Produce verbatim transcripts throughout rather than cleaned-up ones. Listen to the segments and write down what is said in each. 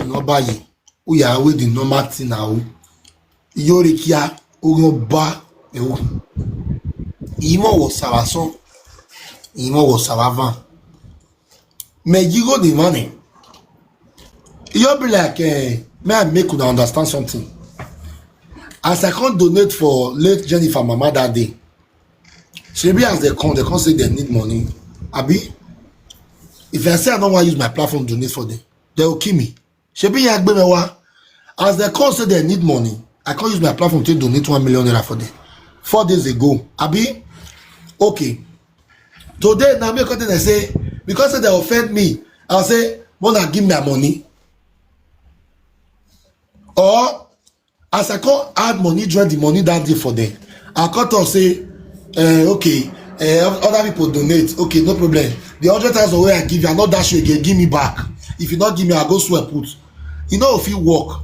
Nọmba yìí, ó yà á wé the normal thing now. Yóò rí kíá, ó yàn bá ẹ̀wò. Ìmọ̀ wọ̀ sàrà sán, ìmọ̀ wọ̀ sàrà van. Mẹ yí go the money. Yóò be like, eh, may I make una understand something? As I come donate for late Jennifer mama that day, shebi as they come, they come say they need money. Abi, if I say I don't want to use my platform to donate for them, they will kill me. Shebi ya gbe me wa. As they come say they need money, I can't use my platform to donate one million naira for them. Four days ago, Abi, okay. Today now me come dey say because say they offend me, I'll say, "Mona, give me my money." Or as I come add money, join the money that day for them, I come talk say, eh, okay, eh, other people donate, okay, no problem. The hundred thousand wey I give you, I no dash you again, give me back. If you not give me, I go swear put. You know if you work,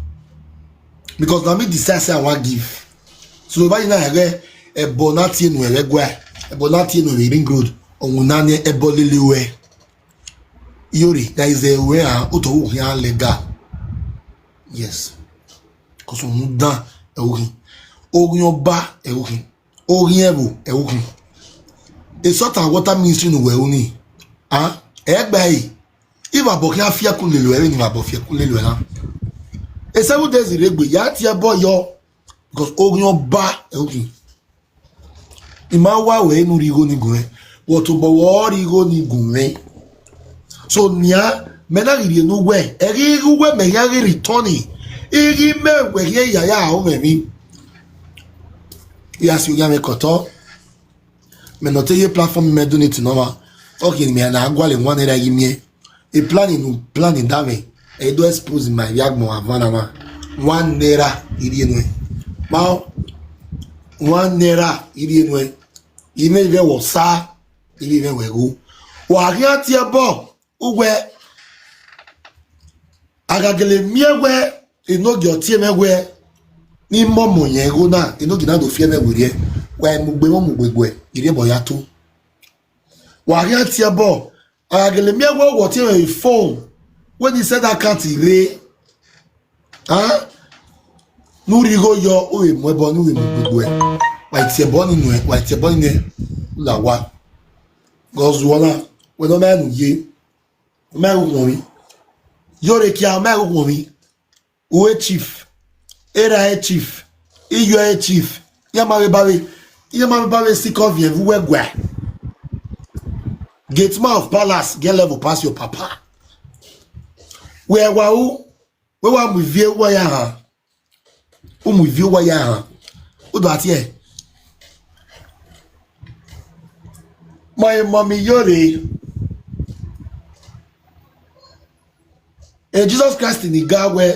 because now me decide say I want give. So why you know I get a bonati and we go a bonati and we ring road on nani a boliliwe. Yori, there is a way out of here legal. Yes. Because we don't a working. Ogun ba a working. Ogun evo a working. A sort of water ministry no we only. Ah, egbai. If I book here fear kun lelo, even if I book fear kun lelo na. A seven days regbe ya ti a boy yo. Because Ogun ba a working. Ima wa we no rigo ni gun. What to bo rigo ni gun. So nia me na giri no we. E gi gu we me ya gi return. Igi me we ye ya ya o me mi. Ya si o ya me koto. Me no te ye platform me do ni ti no ma. Okay, me na agwa le one naira gi me. E planning no planning that way. E do expose my yagmo avana ma. One naira iri enwe. Ma one naira iri enwe. Ime ive wo sa, ime ive we go. Wa ri ati ebo. Uwe. Agagele mi ewe, ino gi oti eme we. Ni momo yen go na, ino gi na do fi eme we rie. Wa mu gbe mo mu gbe gbe. Ire bo ya to. Wa ri ati ebo. Agagele mi ewe wo ti eme phone. When he said that can't ire. Ah? Nu ri go yo, o e mo ebo, nu e mo gbe gbe. Wa ti ebo ni nu e, wa ti ebo ni ne. La wa. Gozu wala. We no me nu ye. Me ru won mi. Yo re ki a me ru won mi. Uwe chief. Era e chief. Iyo e chief. Yama we bawe. Yama we bawe stick off ye vuwe gwa. Gate man of palace, get level pass your papa. Where wa u? Where wa mu vie wa ya ha? U mu vie wa ya ha? U do atie. My mommy yore. E Jesus Christ ni ga we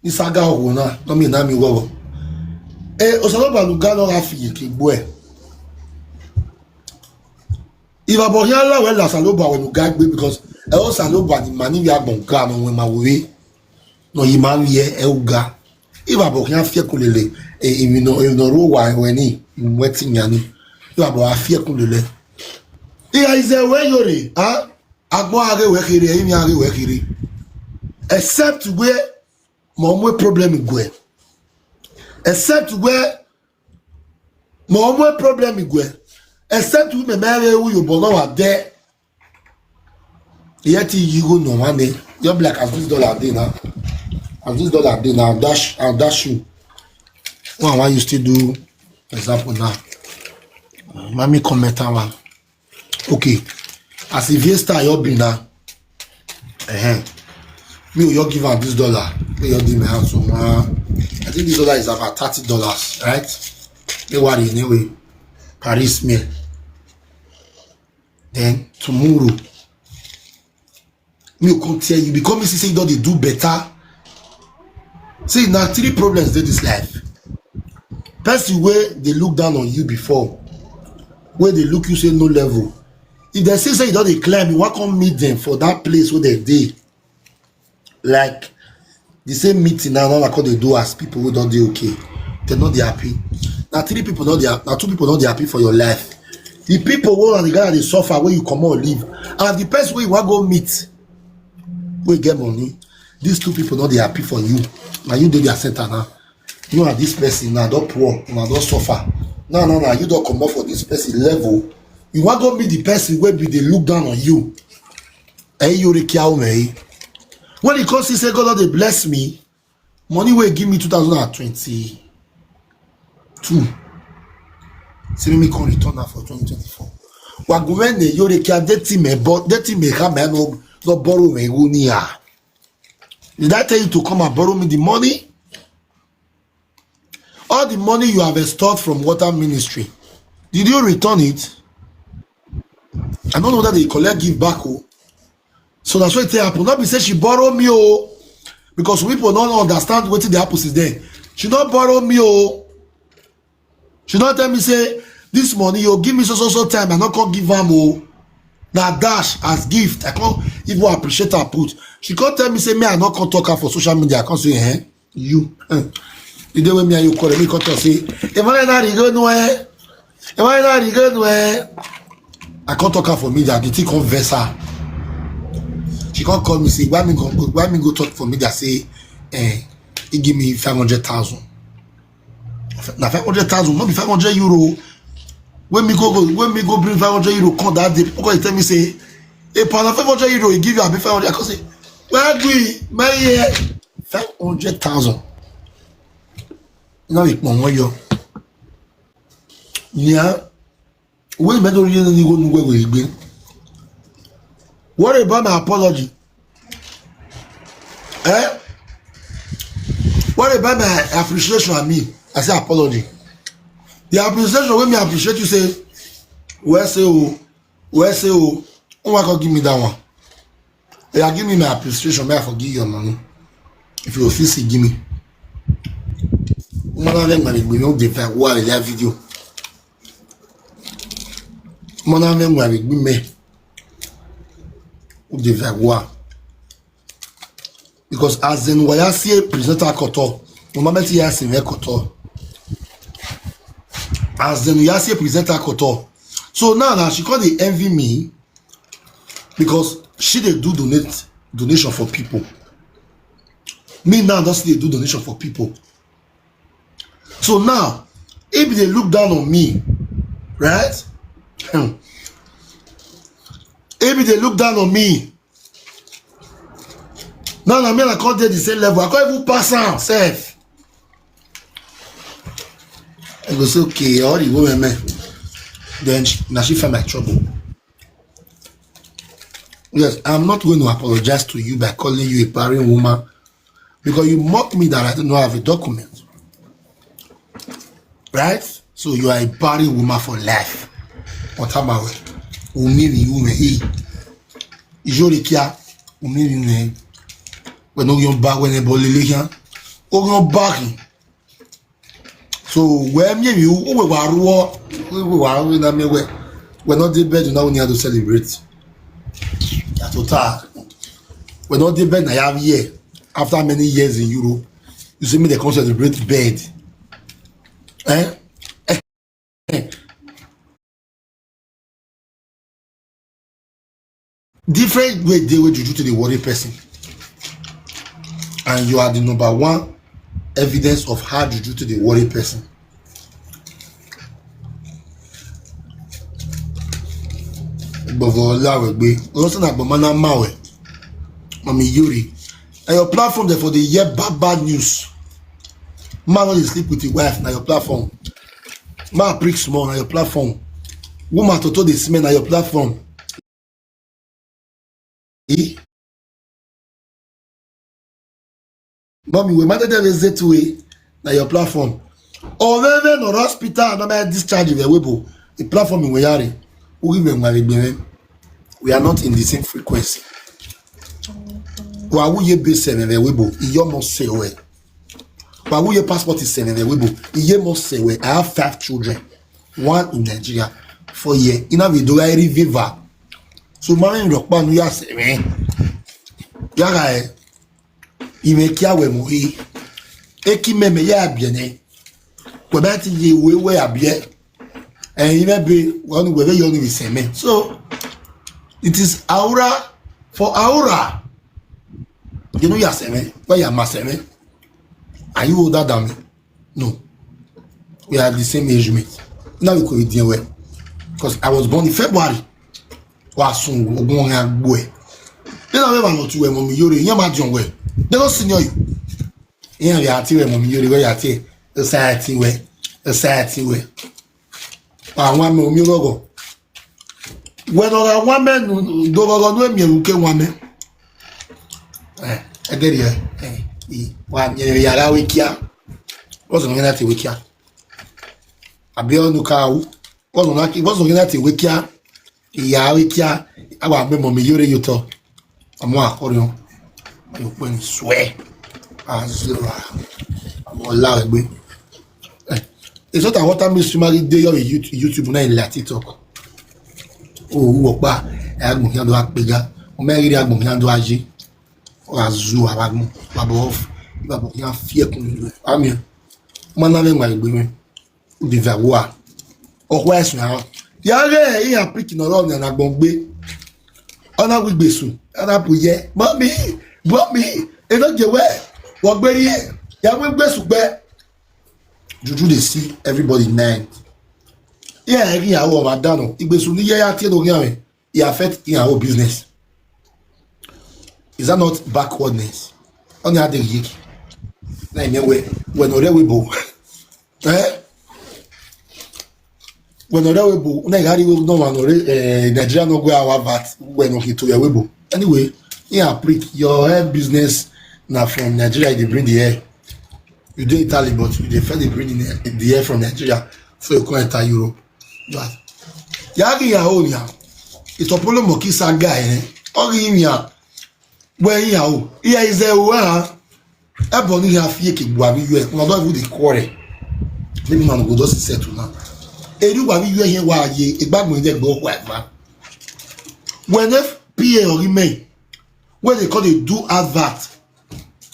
ni saga owo na, no mi na mi wowo. E osaloba lu ga no ha fi ki gbo e. Iva bo ya la we la saloba we lu ga gbe because e o saloba ni mani ya bon ga no we ma we. No yi ma ye e u ga. Iva bo ya fi ku lele. E imi no e no ro wa we ni, wetin ya ni. Iva bo a fi ku lele. Iya ize we yore, ah? Agbo age we kiri, imi age we kiri. Except we mo mo problem gwe. Except we mo mo problem gwe. Except we me me we u yo bo no wa de. Yet you go no one day. You're black as this dollar day now. As this dollar day now, dash, I'll dash you. One, why you still do example now? Mami comment one. Okay. As if you start your be now. Uh-huh. Me, you give out this dollar. Me, you give me out some. Uh, I think this dollar is about thirty dollars, right? Me worry anyway. Paris me. Then tomorrow, me go come tell you because me see say you don dey do better. See, na three problems dey this life. Person wey dey look down on you before, wey dey look you say no level. If dem see say you don dey climb, you wan come meet dem for that place wey dem dey. Like the same meeting now, now I call dey do as people wey don dey okay. Dem no dey happy. Na three people no dey hap-, na two people no dey happy for your life. The people wey on the guy dey suffer, wey you comot leave, and the person wey you wan go meet, wey get money. These two people no dey happy for you. Na you dey their center now. You and this person now don poor, una don suffer. Now, now, now, you don comot for this person level. You wan go meet the person wey be dey look down on you. Hey, Yuri Kiaume. When he come see say God don dey bless me, money wey he give me two thousand and twenty-two, say make me come return am for twenty twenty-four. Wa go when the Yuri Kia dey team me, but dey team me come no, no borrow me go near. Did I tell you to come and borrow me the money? All the money you have extored from water ministry, did you return it? I don't know whether they collect give back. Oh. So that's what it happen. Not be say she borrow me, oh, because people don't understand what they happen since then. She not borrow me, oh. She don't tell me say this money you give me so so so time, I not come give am, oh. Na dash as gift. I can't even appreciate her put. She can't tell me say me I not come talk her for social media. I can't say eh. You, eh. The day when me and you call me, come talk say, "Emmanuel na rigo no eh, Emmanuel na rigo no eh." I can't talk her for media. The thing come vex her. She can't call me say, "Why me go, why me go talk for media?" Say, eh, he give me five hundred thousand. Na five hundred thousand, not be five hundred euro. When me go, go, when me go bring five hundred euro, come that day, people go tell me say, "Hey, pa, na five hundred euro he give you, I be five hundred." I come say, "Where do you, my year?" Five hundred thousand. Now it pon one year. Yeah. When me don't really go nowhere again. What about my apology? Eh? What about my appreciation and me? I say apology. The appreciation wey me appreciate you say, "Well say oh, well say oh, oh my God, give me that one." Yeah, give me my appreciation, may I forgive your money. If you feel sick, give me. Mwana veng mari gbe me o de fa wa le video. Mwana veng mari gbe me. O de fa wa. Because as in wa ya si presenter koto. Mo ma meti ya si me koto. As in ya si presenter koto. So now, now she call the envy me because she dey do donate donation for people. Me now don still dey do donation for people. So now, if they look down on me, right? Hmm. If they look down on me, now na me I can't dey the same level. I can't even pass am sef. I go say, "Okay, all the women, man." Then she, now she find my trouble. Yes, I'm not going to apologize to you by calling you a barren woman because you mock me that I don't know I have a document. Right? So you are a barren woman for life. Otamawe. Umiri ume. Ijorikia. Umiri ne. When no yon back when a bolilian. Oh, your backing. So where me you who we were ruo, we were ruo na me we we not the bed now we need to celebrate. That's what I. We not the bed I have here after many years in Europe. You see me they come celebrate bed. Eh? Eh? Different way dey wey juju to dey worry person, and you are the number one evidence of how juju to dey worry person. Gbọ̀vọ̀ ọ̀la wẹ̀ gbé ọlọ́sìn àgbọ̀mọ́ná máa wẹ̀ mọ̀mí yóò rí. And your platform there for the year bad bad news. Man no dey sleep with your wife, na your platform. Man prick small, na your platform. Woman toto dey smell, na your platform. Eh? Mommy, we might tell you to way na your platform. Or even no hospital, no matter discharge the webo. The platform in Wayari. We even marry. We are not in the same frequency. Wa wuye be seven webo. Iyo mo sewe. Wa wuye passport is seven webo. Iye mo sewe. I have five children. One in Nigeria. Four year. Ina we do I viva. So mami ndo pa nu ya seven. Ya ga e. Ime kia we mo e. Eki meme ya biene. We ba ti ye we we abie. And ime be one we we yo ni seme. So it is aura for aura. You know you are seven, where you are my seven. Are you older than me? No. We are the same age mate. Now we could be doing well. Because I was born in February. Wa sun ogun orin agbo ẹ. Then I never know to where mommy yore. Yan ma jọn where. They don't senior you. Yan ya ti where mommy yore where ya ti. Society where. Society where. Àwọn ọmọ mi rọgọ. Wẹ̀nọ̀rọ̀ àwọn mẹ́nu dọ̀rọ̀rọ̀ ló èmi ẹ̀rù ké wọn mẹ́. Ẹ gẹ́rì ẹ. Wà ní yàrá wíkíá. Wọ́n sọ̀rọ̀ yẹn láti wíkíá. Àbí ọ̀nù káwù. Wọ́n sọ̀rọ̀ yẹn láti wíkíá. Ìyá wíkíá. Àwọn àmì mọ̀ mi yóò rí yóò tọ́. Àmọ́ àkọ́rẹ́ wọn. Yóò pẹ́ ní swear. Àzúrà. Àmọ́ ọ̀la ẹgbẹ́. It's not a water mystery marry dey your YouTube, YouTube na in la TikTok. Oh, who opa? Agbon yan do apega. O me ri agbon yan do aje. O azu abagbon. Babo off. Babo yan fie kun. Ami. Ma na me ngba egbe mi. O di va wa. O kwa esun ya. Ya re e ya pick no ro ni na gbon gbe. Ona wi gbesu. Ona puye. Mommy, mommy, e no je we. Wo gbe ri e. Ya wi gbesu gbe. Juju dey see everybody night. Yeah, every hour of Adano. Igbesu ni yaya tie no yan. It affect in our business. Is that not backwardness? Only had the yik. Na ime we we no re we bo. Eh? We no re we bo. Na gari we no wa no re eh, Nigeria no go our vat. We no hit to we bo. Anyway, yeah, prick your hair business na from Nigeria they bring the hair. You dey Italy, but you dey fairly bring in the air from Nigeria before you come enter Europe. But ya gi ya o ya. It's a problem of kisa guy, eh? All in ya. Where ya o? Here is a wa. Ebony ya fie ke gwa bi you. No do even dey quarrel. Maybe man go just settle now. Eru gwa bi you here wa ye. Egba mo dey go kwa ma. When F P A or me, when they call they do advert,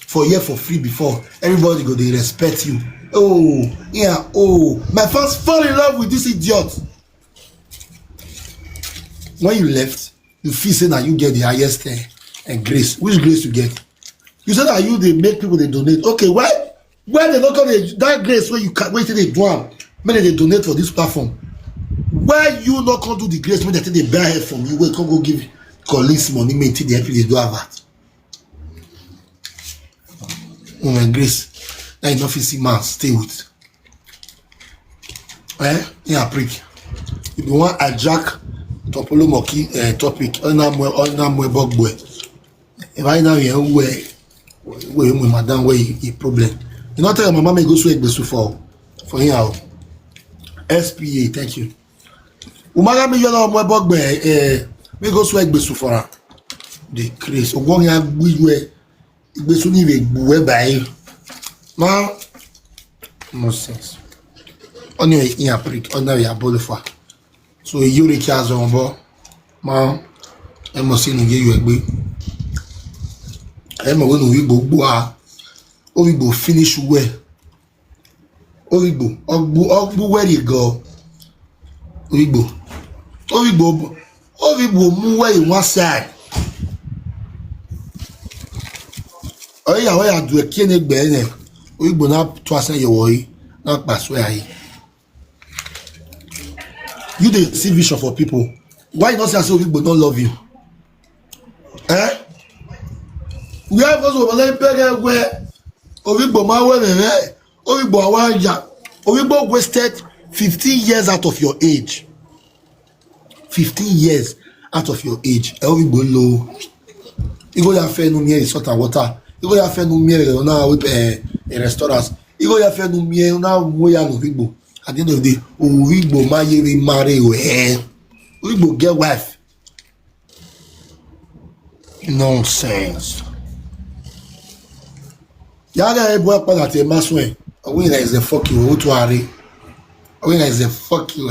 for here for free before, everybody go dey respect you. Oh, yeah, oh, my fans fall in love with this idiot. When you left, you feel say na you get the highest uh, uh, grace. Which grace you get? You say that you dey make people dey donate. Okay, why? Why they not come dey- that grace where you can wait till they do am? Make they donate for this platform. Why you not come do the grace when they take they buy head from you? Where come go give colleagues money, make they help you dey do advert. Woman grace, that you no fit see man stay with. Eh? Yeah, prick. If you want hijack Topolo Moki uh, topic, ona mwe ona mwe bogwe. If I now here where where my madam where you problem. You not tell your mama me go swear gbesu for for here. S P A, thank you. Umaga mi yọrọ ọmọ ẹbọ gbẹ ẹ mi go swear gbesu for am. The grace. Ogbon ya gbiwe. Igbesu ni we gbuwe by. Ma nonsense. Only in a prick, only a bolifa. So you reach as on bo. Ma ẹ mọ̀ sí ni yẹ yọ ẹgbẹ́. Ẹ mọ̀ wẹ́n ní orí gbogbo a. Orí gbò finish well. Orí gbò ọgbù ọgbù wẹ́rì gan. Orí gbò orí gbò orí gbò mú wẹ́rì one side. Ọ̀rẹ́ ìyàwó yà dùn ẹ̀ kí ẹni gbẹ̀ẹ́ nẹ̀. Orí gbò náà tó aṣẹ́ yẹ̀wọ̀ yìí náà pàṣẹ ayé. You dey see vision for people. Why you not say Obi Igbo don't love you? Eh? We have also a very big way. Obi Igbo ma we me. Obi Igbo awa ya. Obi Igbo wasted fifteen years out of your age. Fifteen years out of your age. Eh, Obi Igbo lo. Igo ya fe nu mi salt and water. Igo ya fe nu mi na we eh restaurants. Igo ya fe nu mi na wo ya no Obi Igbo. At the end of the day, Obi Igbo ma ye we marry we. Obi Igbo get wife. Nonsense. Yaga ebo akpala te maswe. Awe na is a fuck you. Otu are. Awe na is a fuck you.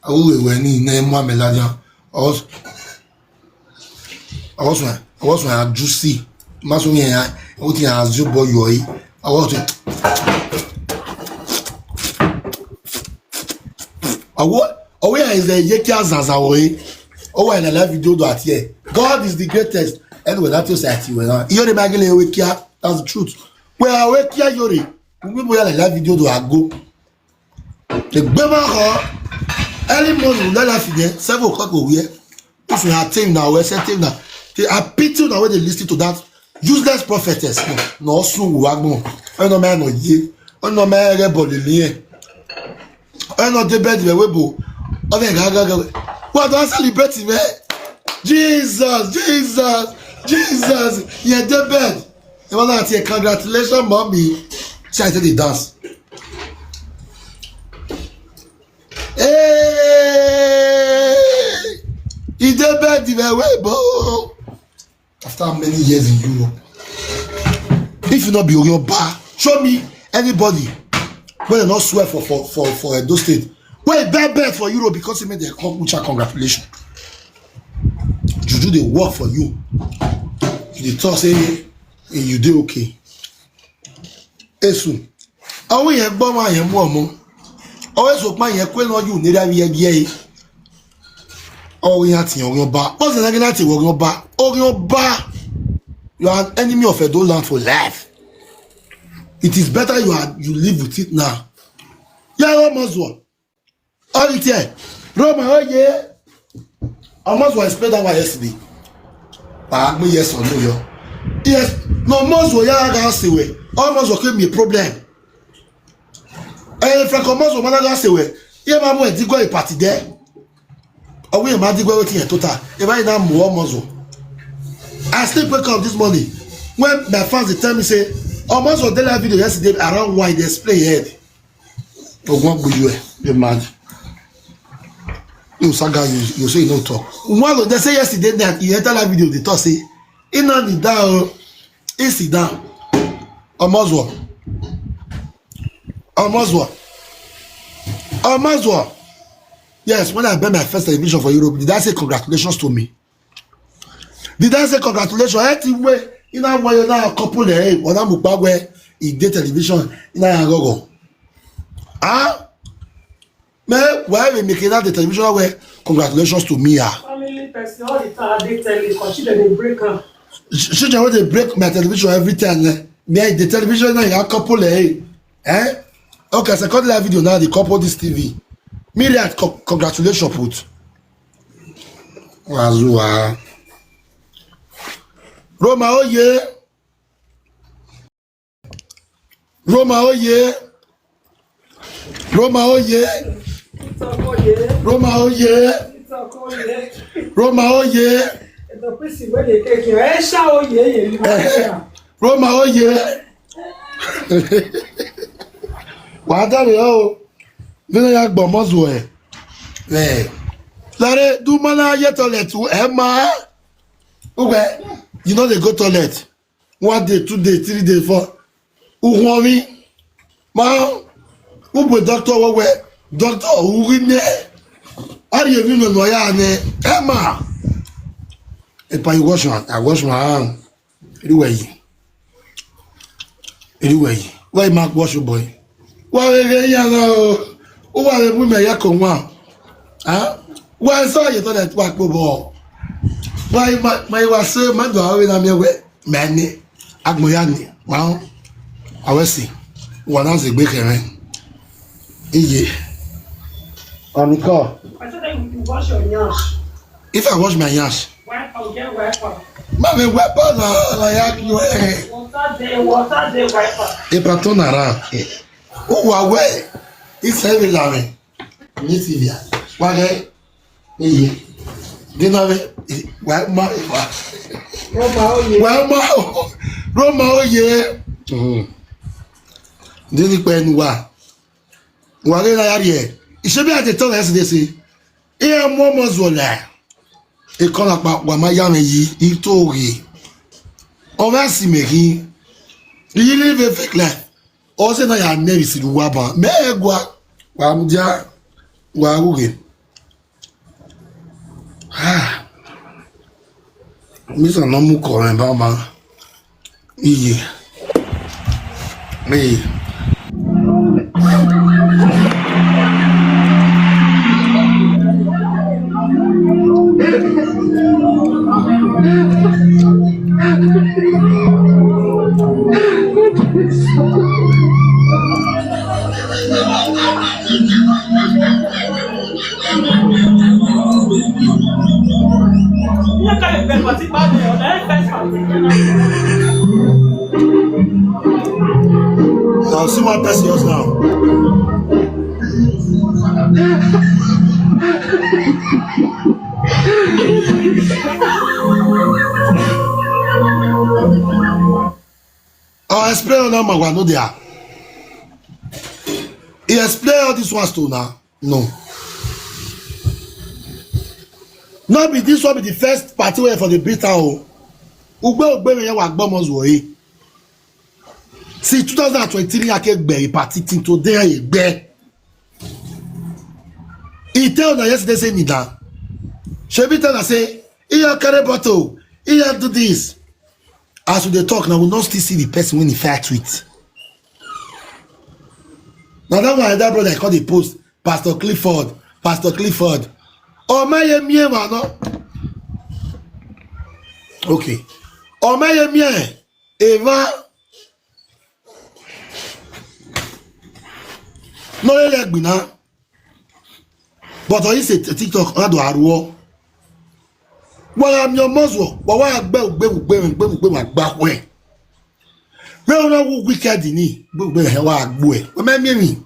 Awe we ni na mo amelaja. Awas awas na awas na juicy. Maso ni ya. Oti ya azu boy yo yi. Awas. Awo owe ya is a yeki azaza oye. Owe na live video do at here. God is the greatest. Anyway, that was that you were now. Iyore Magile Wekia, that's the truth. Well, Wekia Yore, we will like that video to go. The Bema, early morning, we don't laugh again. Seven o'clock over here. If you have time now, we say time now. They are pity now when they listen to that useless prophetess. No, no, soon we are going. I know, man, no, ye. I know, man, I get body, yeah. I know the bed, we will. Okay, go, go, go. What do I celebrate, man? Jesus, Jesus, Jesus. Yeah, the bed. You want to say, "Congratulations, mommy." She, I said, "The dance." Hey! He dey bed the way, bro. After many years in Europe, if you not be Orionba, show me anybody wey dem not swear for, for, for, for Edo State. Wey bad bad for Europe because he made the come, which are congratulations. Juju dey work for you. You dey talk say, "Hey, you dey okay." Esu. Awo yẹn gbọ́ máa yẹn mú ọmọ. Ọwọ́ èso pa yẹn kó lọ́ọ́ yóò nira yẹ díẹ̀ yìí. Ọwọ́ yẹn àti Orionba. What's the negative Orionba? Orionba. You are an enemy of Edo land for life. It is better you are, you live with it now. Yeah, almost one. All it here. Roma, oh yeah. Almost was explained that one yesterday. But I mean, yes or no, yo. Yes. No, almost was, yeah, I got say, almost was, came be a problem. Eh, Frank, almost was, man, I got say, yeah, my boy, did go a party there. Oh, we might go with here total. If I now more almost. I still wake up this morning when my fans, they tell me, say, "Almost was the live video yesterday around why they explain here." Ogun gbe you, eh, the man. You saga, you, you say you no talk. One of them say yesterday night, he enter that video, they talk say, "He not the down, he sit down." Almost one. Almost one. Almost one. Yes, when I buy my first television for Europe, did I say congratulations to me? Did I say congratulations? Anyway, you know why you now couple, eh? When I'm where he did television, you know, go. Ah? Man, why we making that the television where congratulations to me, ah? Family person, all the time they tell you, consider they break up. Should you they break my television every time, eh? Me, the television now, you couple, eh? Eh? Okay, second live video now, they couple this T V. Myriad, co-, congratulations, put. Wazua. Roma, oh yeah. Roma, oh yeah. Roma, oh yeah. Roma, oh yeah. Roma, oh yeah. Roma, oh yeah. Wàá dàbí ọ́ o. Bí wọ́n yà gbọ́ mọ́tò ẹ̀. Ẹ̀. Lọ́rẹ́, dúmọ́lá yẹ toilet ẹ̀ máa. Ó gbẹ, you no dey go toilet. One day, two day, three day, four. Uhun mi. Ma, who be doctor, what we? Doctor, who we ne? Are you even know ya ne? Emma. If I wash my, I wash my hand. Anyway. Anyway. Why Mark wash your boy? Why we get ya now? Who are we me ya come on? Huh? Why saw you that work, boy? Why my, my was so mad, I will not me away. Many. Agmoyani. Well, I will see. One has a big hair. Iye. On the call. I said that you wash your nyash. If I wash my nyash, wipe out, get wiper. Mommy, wipe out na, na yak you, eh. Water dey, water dey, wiper. If I turn around, eh, who wa we? It's heavy, Larry. Miss Sylvia. Why, eh? Iye. Gina we, eh, why, ma, why? Roma, oh, yeah. Why, ma, Roma, oh, yeah. Mm. Dini pe ni wa. Wa le na yari e. Ise bi a te ton yesterday say. E mo mo zo le. E kon apa wa ma ya me yi, i to ri. O ma si me ki. You live a fake life. O se na ya me si wa ba. Me gwa. Wa mu dia. Wa ru ge. Ah. Mi sa no mu ko me ba ma. Iye. Iye. Now see one person else now. I'll explain on my one, no, they are. He explained all these ones to now. No. No be this one be the first party where for the beat out. Ugbe ugbe me wa gbomo zuo e. See two thousand twenty-three ake gbe party thing today e gbe. He tell na yesterday say me down. Shebi tell na say he ya carry bottle, he ya do this. As we dey talk now, we no still see the person when he fight with. Now that one, that brother I call the post, Pastor Clifford, Pastor Clifford. Oh my, yeah, me, man, no. Okay. Oh my, yeah, me, Eva. No, let me now. But I say TikTok, I do arwo. Well, I'm your muzzle. But why I gbẹ gbẹ gbẹ gbẹ gbẹ gbẹ my back way? Well, na who wicked in it? Gbẹ gbẹ he wa gbo e. But me me me.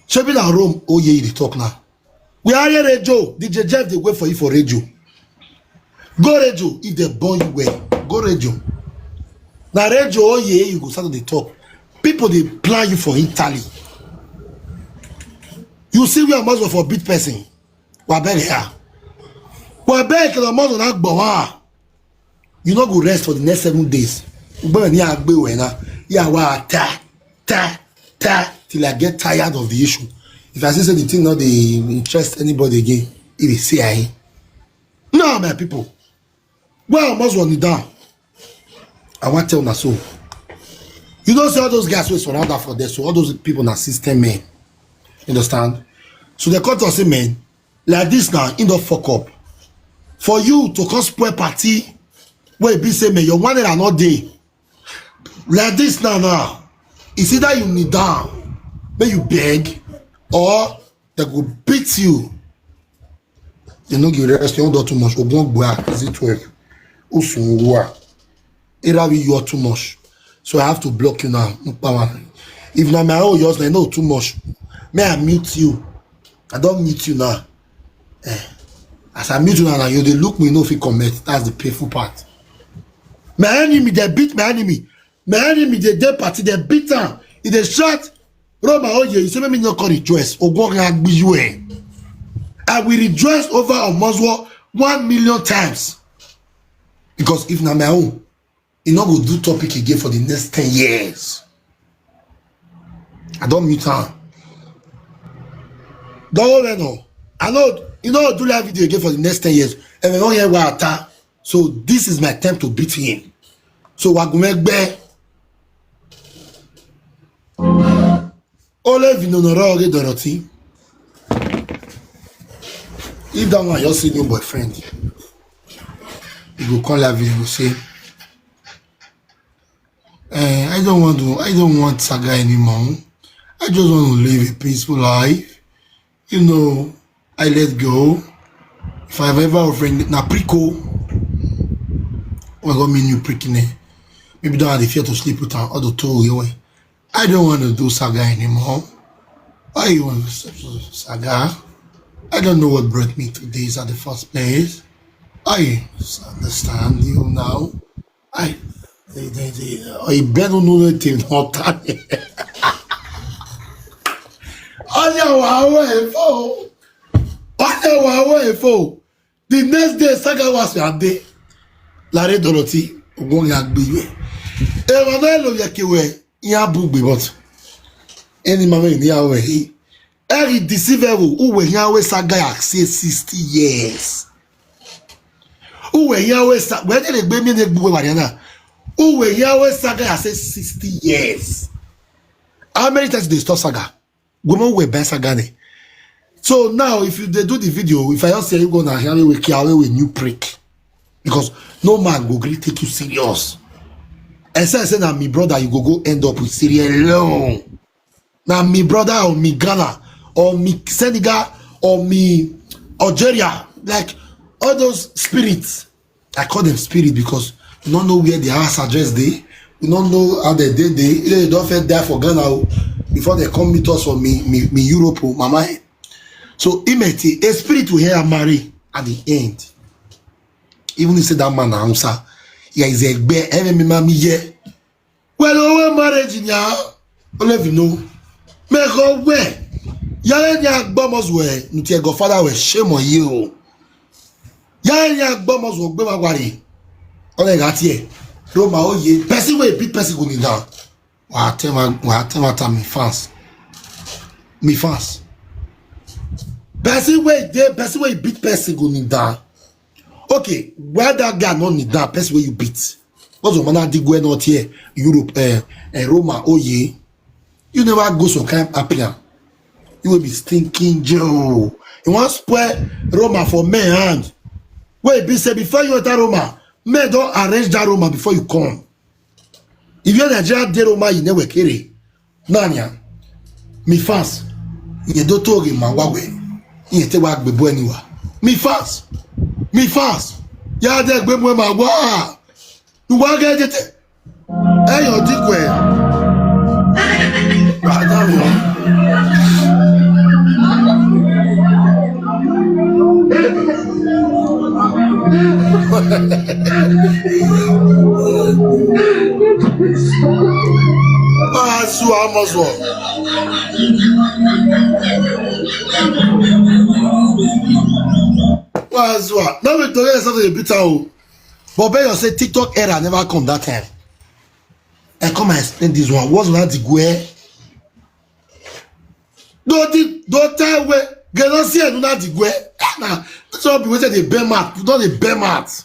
Shebi na Rome, oh yeah, you dey talk now. We are here radio. D J Jeff dey wait for you for radio. Go radio if they born you well. Go radio. Na radio, oh yeah, you go start to dey talk. People dey plan you for Italy. You see where muzzle for beat person. Wa beg here. Wa beg the muzzle na gbawa. You no go rest for the next seven days. Ugbe ni agbe we na. Ya wa ta ta ta till I get tired of the issue. If I see say the thing no dey interest anybody again, it is C I A. No, my people. Well, almost one down. I want tell una so. You know, see all those guys who surround that for there. So all those people na system men. You understand? So they come to us say, man, like this now, in the fuck up. For you to come spoil party, where be say, man, your one and not day. Like this now, now, it's either you kneel down, where you beg, or they go beat you. They no give rest, you don't do too much. Ogbon Gbua, is it twelve? Usun Ugua. Iravi, you are too much. So I have to block you now. Mkpawa. If na my own, yours, I know too much. May I mute you? I don't mute you now. Eh. As I mute you now, now you dey look me, no fit comment. That's the painful part. My enemy, they beat my enemy. My enemy, they dey party, they beat am. If they shot, Roma, oh yeah, you say me no call rejoice. Ogo agbi you eh. I will rejoice over Omozwo one million times. Because if na my own, e no go do topic again for the next ten years. I don't mute am. Don't worry, no. I know you know do live video again for the next ten years. And we don't hear what attack. So this is my time to beat him. So Wagumegbe. Ole vino no roge Dorothy. If that one your senior boyfriend, you go call that video say, eh, I don't want to, I don't want saga anymore. I just want to live a peaceful life. You know, I let go. If I've ever offended na prick o. Well, got me new prick in there. Maybe don't have the fear to sleep with her or the two away. I don't want to do saga anymore. Why you want to stop saga? I don't know what brought me to this at the first place. I understand you now. I they they they I better know that thing not time. Onye wa awo efo. Onye wa awo efo. The next day, saga was your day. Larry Dorothy, Ogbon ya gbe you. Emmanuel Oyekewe, ya bugbe but. Any man in the hour, he, he deceive ewu, who will hear we saga ya say sixty years. Who will hear we sa-, where they gbe me ne gbe wariana. Who will hear we saga ya say sixty years. How many times they stop saga? Women were best again. So now, if you they do the video, if I don't say you gonna have a wake away with new prick, because no man go gree take you serious. Except say na me brother, you go go end up with Syria alone. Na me brother or me Ghana or me Senegal or me Algeria. Like all those spirits, I call them spirit because we don't know where their house address dey. We don't know how they dey dey. Either they don't first die for Ghana o, before they come meet us for me, me, me Europe o, mama. So imagine a spirit will hear marry at the end. Even if say that man na Hausa, yeah, is a bear. Every man me yeah. Well, over marriage in ya, all of you know. Me go where? Yale ni agbomos we, nuti go father we, shame on you. Yale ni agbomos we, gbe magwari. All I got here. Roma, oh yeah. Person wey beat person go kneel down. Wa tell my, wa tell my time, me fans. Me fans. Person wey dey, person wey beat person go kneel down. Okay, why that guy no kneel down? Person wey you beat. What's the man that did go not here? Europe, eh, eh, Roma, oh yeah. You never go some kind of appear. You will be stinking Joe. You want spoil Roma for men hand. Wait, be say before you enter Roma, men don't arrange that Roma before you come. If you're Nigeria, dey Roma, you never carry. Nanya, me fans. You don't talk in my way. You take back the boy anywhere. Me fans. Me fans. Ya de gbe mo ma wa. You wa get it. Hey, your dick way. Brother, yo. Ah, so I must walk. Wazua. Now we today something a bit out. But Ben, you say TikTok era never come that time. I come and explain this one. What's not the way? Don't di-, don't tell we. They don't see another the way. Ah, nah. This one be waiting the bear mat. You don't the bear mat.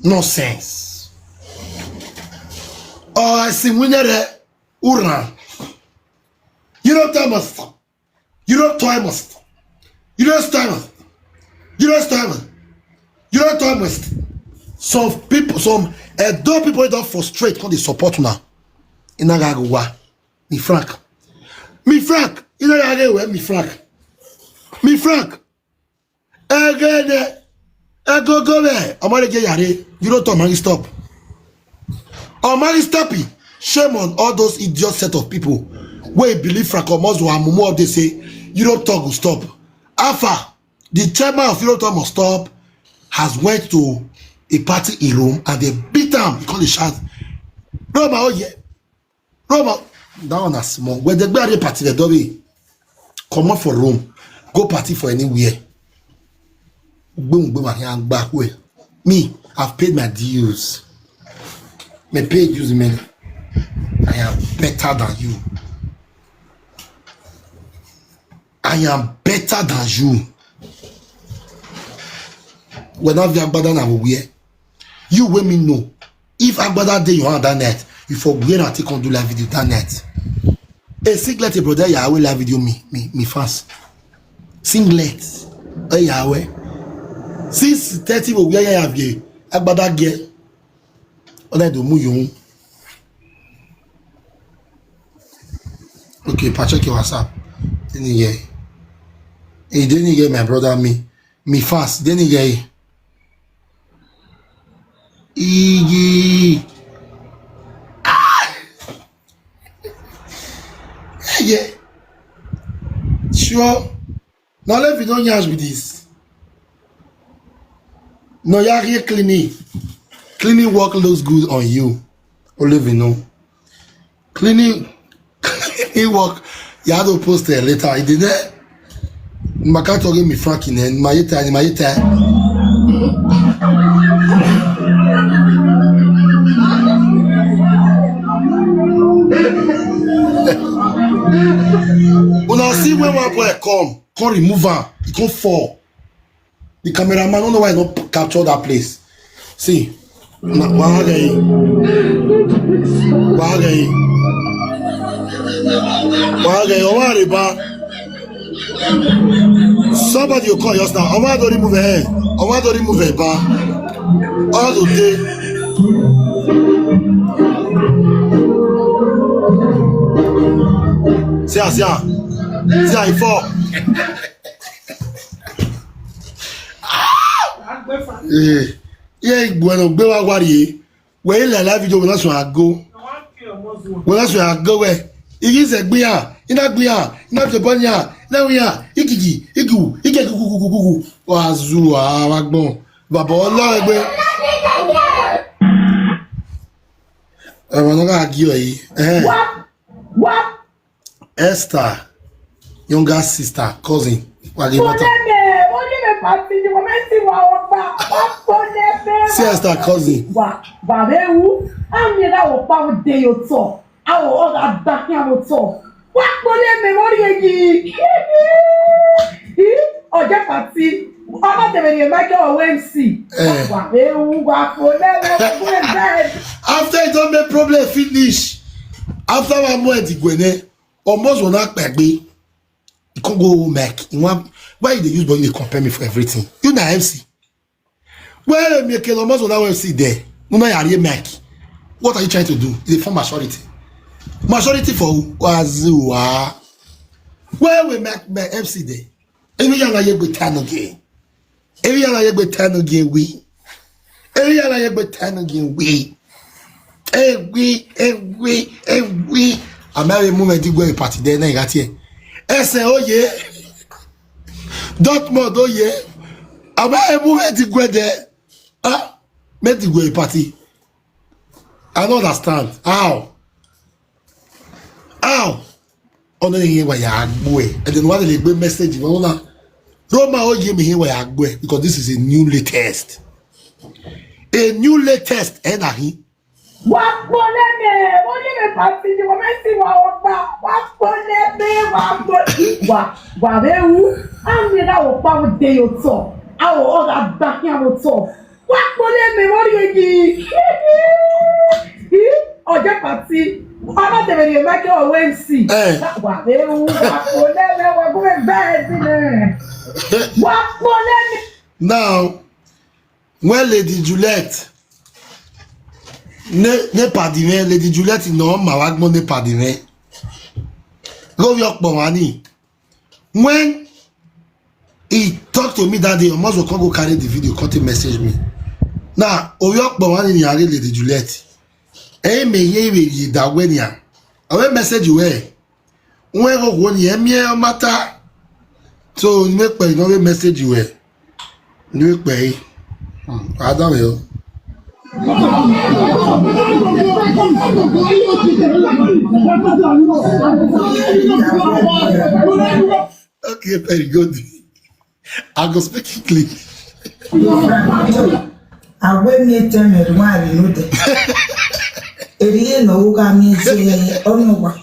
Nonsense. Oh, I see winner there. Uran. You don't tell me stop. You don't tell me stop. You don't tell me. You don't tell me. You don't tell me stop. Some people, some Edo people don't frustrate when they support now. In Nagawa. Me Frank. Me Frank. You know that way, me Frank. Me Frank. Again, eh, eh, go, go there. I'm gonna get yare. You don't tell me stop. I'm gonna stop it. Shame on all those idiot set of people wey believe Frank Omozo and Mumu, they say you don't talk will stop. Alpha, the chairman of Europe Talk must stop, has went to a party in Rome and they beat him. He called the shot. Roma, oh yeah. Roma, that one is small. When they go to party, they don't be come up for Rome, go party for anywhere. Boom, boom, I can back way. Me, I've paid my dues. Me pay dues, man. I am better than you. I am better than you. When I have better than we wear. You wey me know. If Agbada dey your hand that night, you for wear and take on do live video that night. A singlet, a brother, Yahweh live video me, me, me fans. Singlet, eh, Yahweh. Since thirty will wear Yahweh, Agbada gear. All I do, mu you. Okay, pa check your WhatsApp. Didn't hear. He didn't hear my brother, me. Me fans, didn't hear. Igi. Ah! Yeah. Sure. Now let me don't nyash with this. No, you are here cleaning. Cleaning work looks good on you. Only we know. Cleaning, cleaning work. You have to post it later. It did there. Maka talking me Frank in end. My time, my time. When I see when one boy come, come remove her, he come fall. The cameraman, I don't know why I don't capture that place. See, na, wahage, wahage, wahage, oh, wahage, ba. Somebody will call just now. Omo, I don't remove her. Omo, I don't remove her, ba. All the day. See her, see her. See her, he fall. Eh, yeah, bueno, gbe wa wari. We la la video, we na so ago. We na so ago we. Igi se gbe ya, ina gbe ya, ina to bon ya, na we ya, igigi, igu, ige gu gu gu gu gu. Wa zu wa wa gbon. Baba Ọlọ́run ẹgbẹ́. Ẹ wọ́n náà kí ọ yìí. Ẹ̀hẹ́n. What? What? Esther, younger sister, cousin. Wà lè mọ́tò. Kpoleme, kpoleme pati ni mo mẹ́sì wà ọ̀pá. Wà kpoleme. See Esther, cousin. Wà, wà bẹ́ẹ̀ wú. Àmì ẹ̀dá wò pa òde yóò tọ̀. Àwọ̀ ọ̀gá dàkí àwọn tọ̀. Wà kpoleme, wọ́n rí èyí. Ọjọ́ pati. Ọmọ tẹ̀lé ni Michael Owemsi. Eh. Wà bẹ́ẹ̀ wú, wà kpoleme, wà kpoleme. After you don make problem finish, after one month, Igwene, almost one hour pegbe. You can't go Mike. You want, why you dey use body dey compare me for everything? You na M C. Where me can almost one hour M C there? No, no, you are Mike. What are you trying to do? You dey form maturity. Maturity for who? Wazua. Where we make my M C there? Emi ya na ye gbe tanu ge. Emi ya na ye gbe tanu ge wi. Emi ya na ye gbe tanu ge wi. Ewi, ewi, ewi. Amari mu me di gwe party there na igati e. Ese oye. Dortmund oye. Amari mu me di gwe there. Ah, me di gwe party. I don't understand. How? How? Ọ̀nà yẹn wà yà á gbọ́ ẹ̀. Ẹ̀dẹ̀ ni wà á lè gbé message wọn náà. Roma ó yé mi yẹn wà yà á gbọ́ ẹ̀ because this is a new latest. A new latest ẹ̀ nà hí. Wà á pọ̀ lẹ́mẹ̀, ó yé mi pàtí ni wọ́n fẹ́ sí wà ó pa. Wà á pọ̀ lẹ́mẹ̀, wà á pọ̀. Wà, wà bẹ́ẹ̀ wú. Á mi náà wò pa ó de yóò tọ̀. Á wò ọ̀gá gbà kí á wò tọ̀. Wà á pọ̀ lẹ́mẹ̀, wọ́n rí èyí. Ọjọ́ pàtí. Ọmọ tẹ̀lé ni Michael Owemsi. Eh. Wà á bẹ́ẹ̀ wú. Wà á pọ̀ lẹ́mẹ̀, wà á pọ̀ lẹ́mẹ̀ bẹ́ẹ̀ sí lẹ́mẹ̀. Wà á pọ̀ lẹ́mẹ̀. Now, when Lady Juliet, ne, ne pardon, Lady Juliet, no, ma wa gbọ́n ne pardon. Lórí ọ̀pọ̀ wa ni. When he talk to me that day, Omozo come go carry the video, come take message me. Now, Oyo Kpowani ni are Lady Juliet. Eh, me ye we ye da when ya. Awe message we. When go go ni emi e mata. So, ni me pe no we message we. Ni me pe. Hmm, Adam yo. Okay, very good. I go speak English. Awe mi teme rwa ri no de. Eriye no uga mi se ono wa.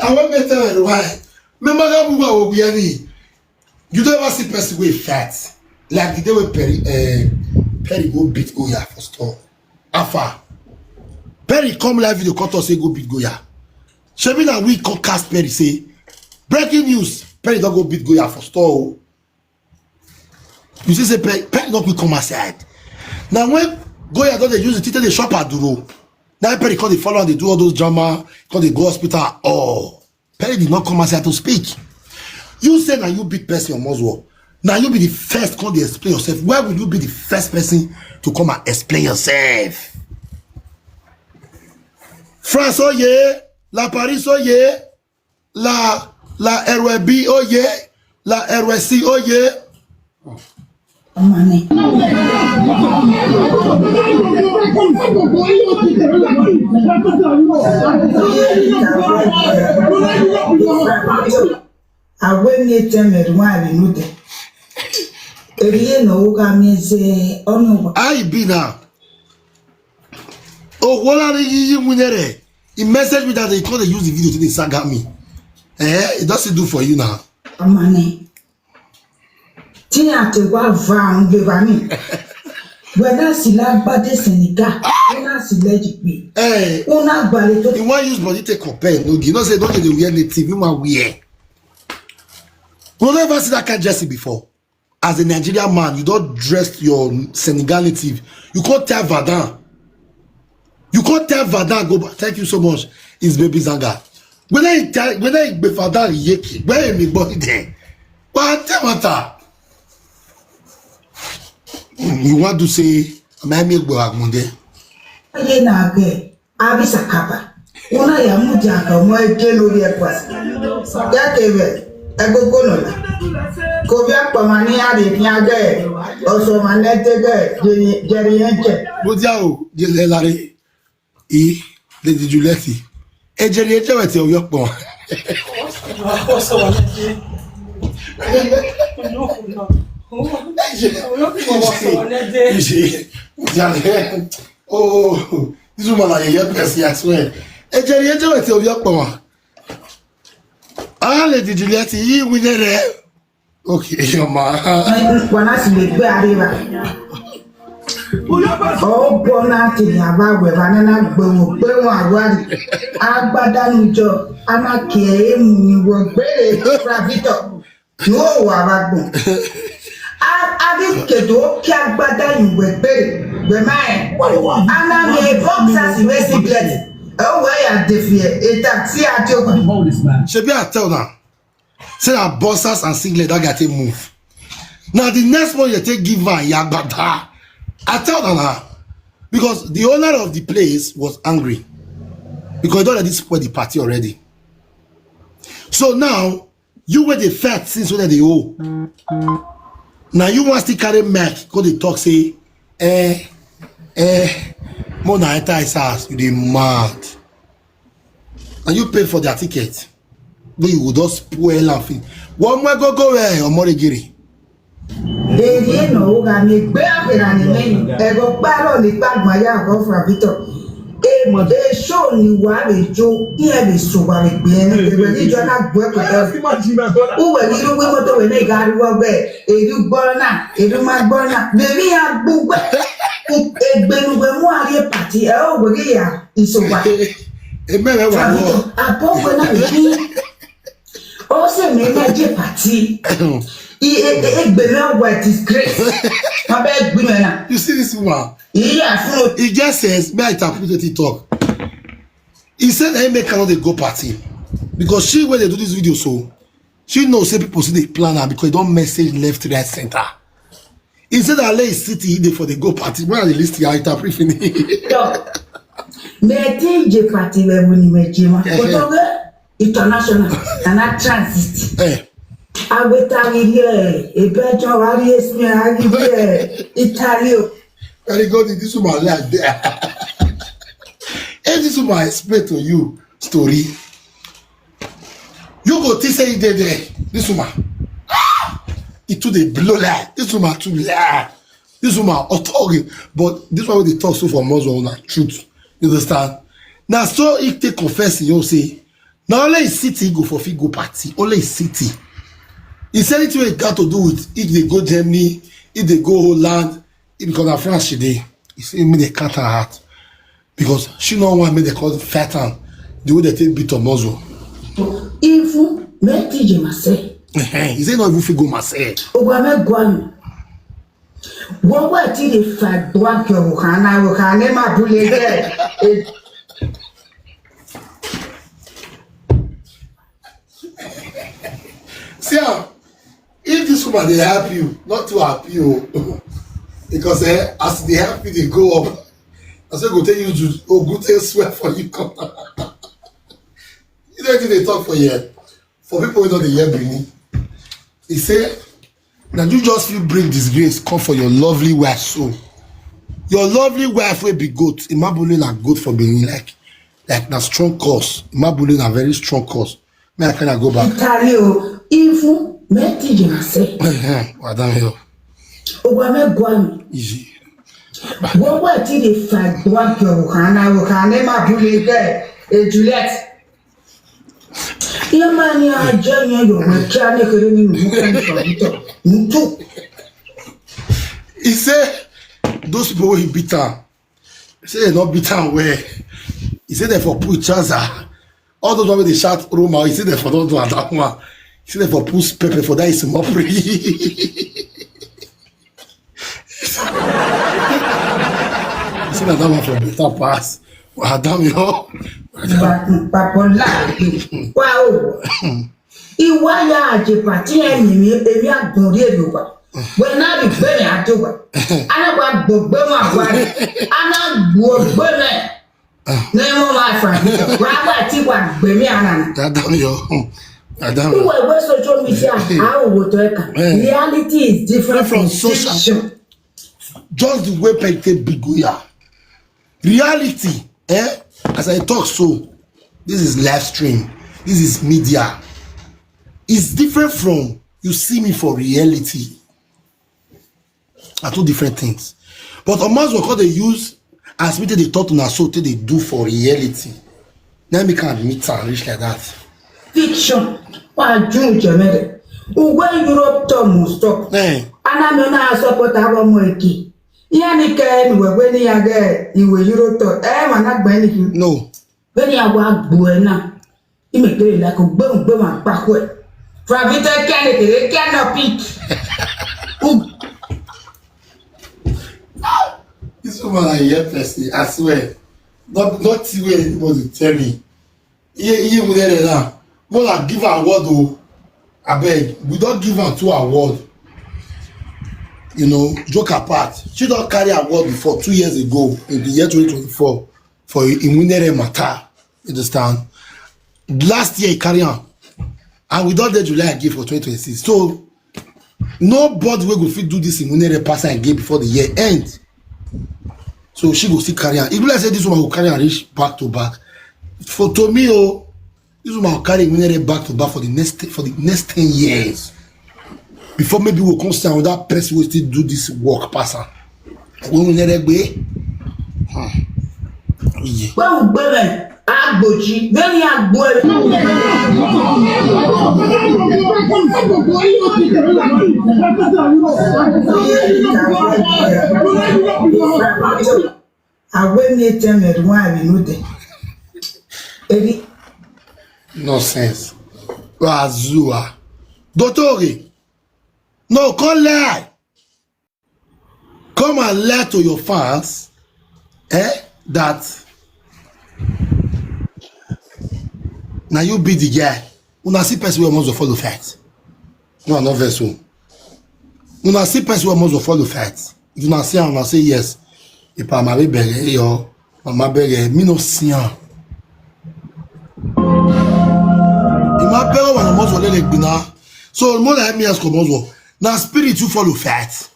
Awe mi teme rwa. Me maga buga wo biani. You don't ever see person wey fat. Like the day wey Perry, uh, Perry go beat Goya for store. How far? Perry come live video, come talk say go beat Goya. Shebi na we come cast Perry say, breaking news, Perry don go beat Goya for store o. You see say Perry, Perry don quick come outside. Now when Goya don dey use the thing take dey shop aduro, now Perry come dey follow and dey do all those drama, come dey go hospital. Oh, Perry did not come outside to speak. You say now you big person on Moswell. Now you be the first come dey explain yourself. Why will you be the first person to come and explain yourself? France, oh yeah. La Paris, oh yeah. La, la R W B, oh yeah. La R W C, oh yeah. Money. Awe mi teme rwa ri no de. Eriye no uga mi ze ono wa. I be now. Oh, what are you, you winner? He messaged me that he called, they use the video to dey saga me. Eh, it doesn't do for you now. Amane. Tí a ti wá va ń gbé wa ní. Wẹ́dá sì lágbádé Senegal. Wẹ́dá Allegedly. Eh, Una gbale to you wan use body take compare Nogi. You know say Nogi dey wear native, you wan wear. You never see that kind jersey before. As a Nigerian man, you don dress your Senegal native. You come tell Vadan. You come tell Vadan go back. Thank you so much. It's Baby Zanga. Whether he tell, whether he be Vadan yeki, where he be born there. But I tell matter. You want to say, my me go agunde. Ye na ge. Abi sakapa. Una ya muja ka mo e ke lori e kwasi. Ya ke ve. E go go no na. Ko bi akpa mani ya de nya ge. Oso mane te ge. Jeri enche. Mo jẹ́ o, jẹ́ lẹ́ láre. I, Lady Juliet. Ejeri eje wete oyo pon. Ọsọ wà lẹ́dẹ̀. Olókùn náà. Olókùn ọwọ́ sọ wà lẹ́dẹ̀. Ije. Jale. Oh, this woman na yeye person, I swear. Ejeri eje wete oyo pon. Ah, Lady Juliet, yi winere. Okay, your ma. Wana si le gbe arriba. O bona ti ya ba we ba na na gbe wo gbe wo awari. Agbada nu jo ana ke e mu ni wo gbere Fravito. No wa ba gbon. A a bi ke do ki agbada yu we gbere. We ma e. Ana me boxer si we singlet. O we ya defie. E ta si a ti o ba. Shebi I tell now. Say na boxers and singlet that guy take move. Now the next one you take give am yagbada. I tell am na because the owner of the place was angry because he don already spoil the party already. So now you wey dey fight since wey dem dey owe. Na you wan still carry mic go dey talk say eh eh mo na enter his house, you dey mad. And you pay for their ticket. Wey you go just spoil am finish. One more go go where Omoregiri. Eri eno uga mi gbe akera ni meni. Ego paro ni pagma ya go Fravito. E mo de show ni wa be jo. Ni e be so wa be gbe ni. Ego ni jo na gbe ko do. Uwe ni ru gbe moto we ni ga ru wo gbe. Eru gbona, eru ma gbona. Be mi ya gbugbe. Egbe nu gbe mu ari party. E o gbe ya. Isowa. Emere wa wo. Abogbe na mi. O se mi na je party. I e e egbe na wa disgrace. Ma be gbi me na. You see this woman? Iya fun. He just says, may I interpret what he talk. He said that he make cannot dey go party because she wey dey do this video so she know say people still dey plan am because he don message left, right, center. He said that Lagos City he dey for dey go party. When I dey listen, I interpret finish. Yo. Me ti je party we mu ni me je ma. Ko to ge international and a transit. Eh, Agbe tari ye, ebe jo wa ri esme ari ye. Italy o. very good. This woman like there. If this woman explain to you story, you go think say he dey there. This woman, ah, he too dey blow lie. This woman too lie. This woman authority, but this one wey dey talk so for Muslim na truth. You understand? Na so he take confess, you know, say na only his city he go for fit go party, only his city. He say anything wey he got to do with, if they go Germany, if they go Holland, if because na France she dey, he say make they cut her out because she no wan make they call fight am the way they take beat Omozo. Even me ti je ma se. He say no even fit go Marseille. Ogwa me gwanu. Wo wa ti de fa gwa ke o kana o kana ma bule de. E See am, if this woman dey help you, not too happy o, because eh, as e dey help you dey go up, na so e go take use ogun take swear for you come. You know wetin dey talk for here? For people wey no dey hear Benin, he say na you just fit bring disgrace come for your lovely wife so. Your lovely wife wey be goat, Imabule na goat for Benin, like like na strong cause. Imabule na very strong cause. May I kind of go back? Italy o. Even me ti je ma se. Madam here. Ogwa me gwanu. Easy. Wo wa ti de fa gwa ke o kana o kana ma bule de. E Juliet. Ye ma ni a je ni yo we ki a ne kere ni mu kan ko to. Ntu. He say those people wey he beat am, Say they not beat am well. He say they for put trouser. All those one wey dey shout Roma, he say they for don do am that one. He say they for put pepper for that is mockery. He say na that one for better pass. Adam yo. Babola. Wow. Iwa ya aje pati emi mi emi agun ri emi wa. When na bi gbe mi ajo wa. Ana wa gbogbo ma wa. Ana gbogbo me. Ne mo ma fa. Wa wa ti wa gbe mi ana. Adam yo. Adam. Iwe we social media, how we talk. Reality is different from social. Just the way Pete big we are. Reality, eh? As I talk so, this is live stream. This is media. It's different from you see me for reality. Are two different things. But Omozo come dey use as me take dey talk to na so take dey do for reality. Na me can admit am reach like that. Fiction. Wa ju jemede. Ugwe Europe to must stop. Eh. Ana me na support awo mo eki. Iya ni ke ni we we ni age iwe Europe to. Eh, ma na gbe ni ki. No. Be ni awa gbo e na. Ime kere la ko gbe gbe ma pa ko e. From Vita kene kere kene pick. Ug. This woman I hear person, I swear. Not not the way anybody tell me. Iye iye we there now. More like give her award o. Abeg, we don give am two award. You know, joke apart. She don carry award before two years ago in the year twenty twenty-four for Iwinere matter. You understand? Last year he carry am. And we don dey July again for twenty twenty-six. So nobody wey go fit do this Iwinere pass am again before the year end. So she go still carry am. E be like say this woman go carry am reach back to back. For to me o, this woman go carry Iwinere back to back for the next for the next ten years. Before maybe we come see another person wey still do this work pass am. Iwinere gbe. Hmm. Yeah. When we gbe me, agboji, very agbo. Awe mi etem eri wa mi no de. Eri. Nonsense. Wazua. Dotori. No, come lie. Come and lie to your fans, eh, that na you be the guy. Una see person wey must follow fight. No, I no vex o. Una see person wey must follow fight. If una see am, una say yes. Ipa ma be bere yo, mama bere, me no see am. Ima bere wa na must lele gbina. So more like me as come must. Na spirit you follow fight.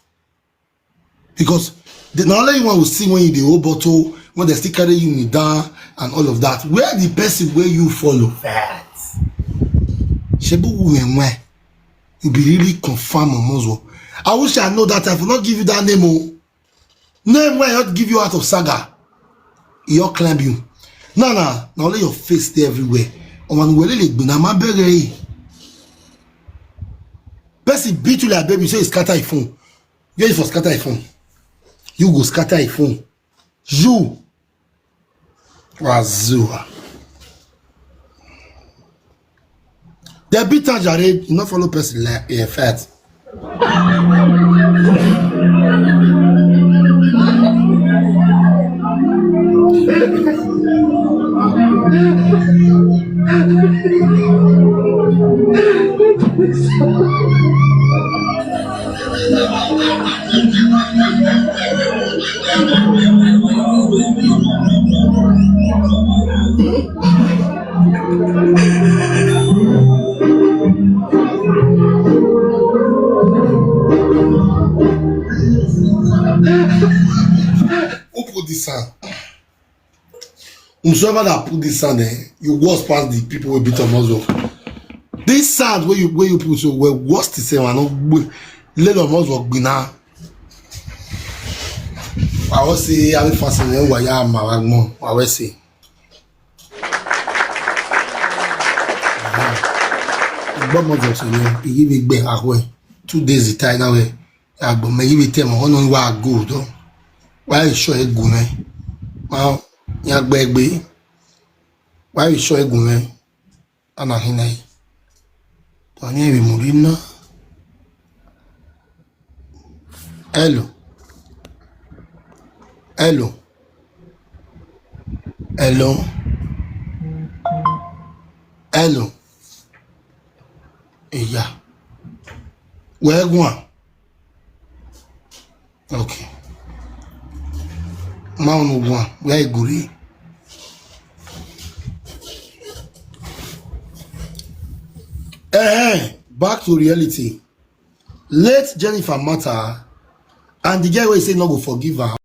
Because the, na only you one will see when you dey hold bottle, when they still carry you down and all of that. Where the person where you follow fight? Shebu women where you be really confirm on Mozo. I wish I know that I will not give you that name. Oh. Name where I not give you out of saga. He all climb you. Nah, nah, na only your face dey everywhere. Omo nu wele le gbina ma bere. Person beat you like baby, you say he scatter your phone. Where you for scatter your phone? You go scatter your phone. You. Wazua. They beat am jare, you no follow person like in fact. Who put this sound? Whosoever that put this sound, eh, you worse pass the people wey beat Omozo. This sound wey you wey you put so well worse the same. I no gbe lelo Omozo gbina. I wan say happy fasting eh wa ya ma wa gbon. I wan say. Gbọ́mọ jọ̀sẹ̀ ni ìyí mi gbẹ̀ àwẹ̀ two days ìta iná wẹ̀ àgbọ̀mọ̀ yìí mi tẹ̀ mọ́ ọ̀nà ìwà àgọ́ ọ̀dọ́ wáyé ìṣọ́ ẹ̀ gùn mẹ́. Ma, ya gbegbe. Why you show egun me? Ana hinai. To anye we murina. Hello. Hello. Hello. Hello. Yeah. Where go on? Okay. Ma unu go on. Where you go? Eh, back to reality. Late Jennifer matter, and the girl wey say no go forgive her.